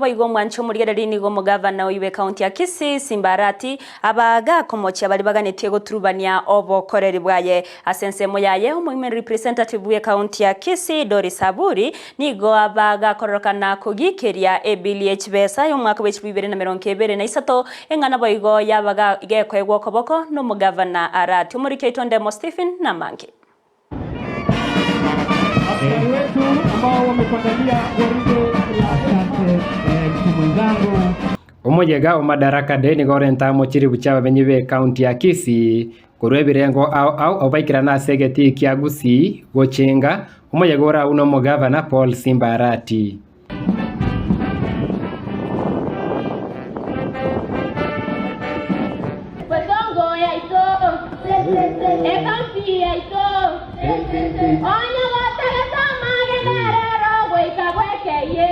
Boigo omwanche omorigereria nigo omogavana oyio bw'ekaunti ya Kisii, Simba Arati, abaga komochia baria baganetie goturubania obokoreri bwaye. Ase ensemo yaye, omoimeni representative bw'ekaunti ya Kisii, Doris Aburi, nigo abaga kororokana kogikeria ebill ye chibesa y'omwaka bwe chilifu 2023 eng'ana boigo yabaga gekoegwa okoboko nomogavana Arati. Omoriki oito Ndemo Stephen namange. Askari wetu ambao wametuandalia gwaride la Asante eh, mtu mwenzangu. Omoyega o Madaraka Day nigo orente amo chiribu chi'abamenyi b'ecounty ya Kisii korwa ebirengo ao ao abaikerane ase egetii kia Gusii gochenga omoyega ore agwo nomogavana Paul Simba Arati. Bosongo yaito, ekaunti yaito, onye gotagete amagena rero goika bwekeyie.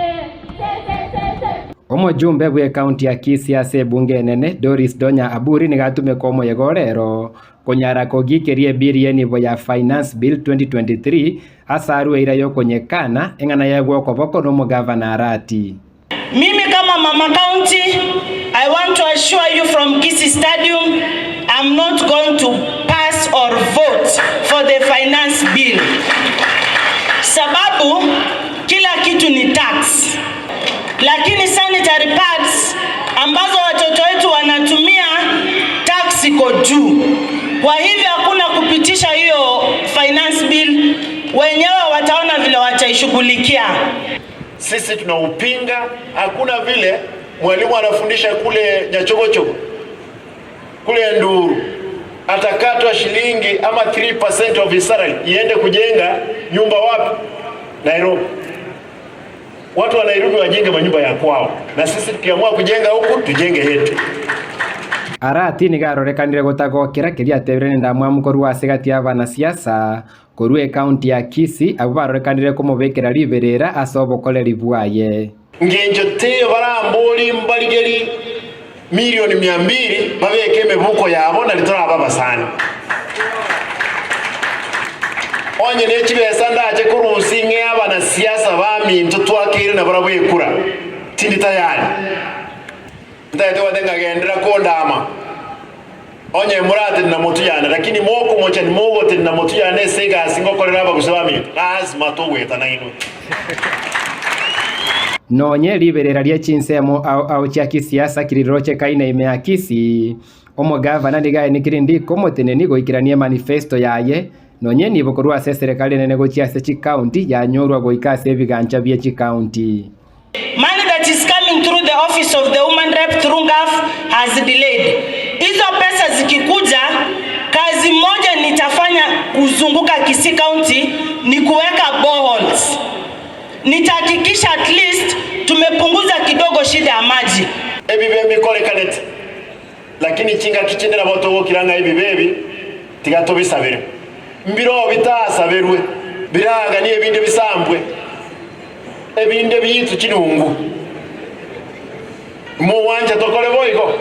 Omojumbe bw'ecounty ya Kisii ase ebunge enene Doris Donya Aburi nigo atumeka omoyega ore ero konyara kogikeria ebill y'enibo ya Finance Bill 2023 Ase arue eira y'okonyekana, eng'ana yaegwe okoboko nomogavana Arati. Mimi kama mama county, I want to assure you from Kisii Stadium, I'm not going to pass or vote for the finance bill. Sababu kila kitu ni tax. Lakini sanitary pads ambazo watoto wetu wanatumia tax iko juu. Kwa hivyo hakuna kupitisha hiyo finance bill, wenyewe wataona vile wataishughulikia. Sisi tunaupinga. Hakuna vile mwalimu anafundisha kule Nyachogochogo kule Nduru atakatwa shilingi ama 3% of his salary iende kujenga nyumba wapi? Nairobi. Watu wa Nairobi wajenge manyumba ya kwao, na sisi tukiamua kujenga huku tujenge yetu. Arati nigo arorekanire gotagokera keria atebire nendamwamu korwa ase gati y'abanasiasa korwa ecounty ya Kisii abwo barorekanire komobekera riberera ase obokoreri bwaye. Ngencho teiyo barambori mbarigeri milioni mia mbili babeke emebuko yabo nari torabe abasani. Onye ne chibesa ndache korusia ing'e abanasiasa baminto twakeire nabarabwo ekura, tindi tayari. Ntagete gote nkagenderera kondama. Onye moratenena motwe yane, lakini mokomocha nimogotenena motwe yane ase egasi ngokorera abagusia baminto, lasima togoeta nainwe. Nonye riberera rie chinsemo ao ao chia kisiasa kirirochekaine ime ya Kisii, omogavana nigo aenekirie ndiko omoteneni goikerania emanifesto yaye, nonye nibo korwa ase eserekari enene gochia ase chikaunti yanyorwa goika ase ebigancha bie chikaunti. Money that is coming through the office of the woman rep through NGAAF has delayed. Hizo pesa zikikuja, kazi moja nitafanya kuzunguka Kisii County ni kuweka boreholes. Nitahakikisha at least tumepunguza kidogo shida ya maji. Ebibe mbikorekanete, lakini chingaki chinde nabo togokira ng'a ebibe ebi tiga tobisabere. Mbiroo bitasaberwe, biraganie ebinde bisambwe, ebinde biitwe chinungu. Mogwancha tokore boigo?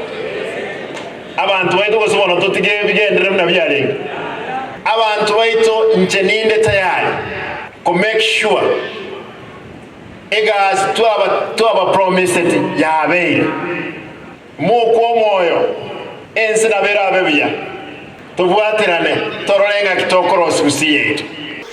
Abanto baito gose bono totige bigenderere buna biarenge? Abanto baito inche ninde tayari ko make sure egasi twaba twaba promiseti yabeire. Mokwe omoyo, ense nabo erabe buya. Tobwaterane torore ng'aki tokorosia Gusii yaito.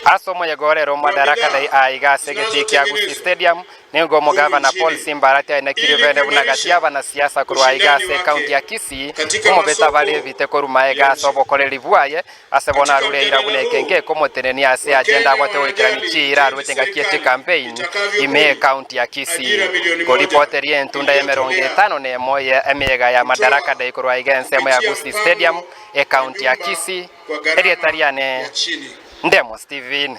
Ase omoyega ore ere omodaraka dai aiga ase egetii kia Gusii Stadium, Nigo omogavana Paul Simba Arati aenekirie bene buna gati y'abanasiasa korwa aiga ase ecounty ya Kisii, omobete abare ebite korwa maega ase obokoreri bwaye, ase bono arure eira buna eke ngekomotenenia ase agenda abwate goikerania chiira arwete engaki ye chicampaign ime y'ecounty ya Kisii. Koripoteria entunda y'emerongo etano nemo ye emeyega ya Madaraka Day korwa aiga ensemo ya Gusii Stadium, ecounty ya Kisii, erieta riane Ndemo Stephen.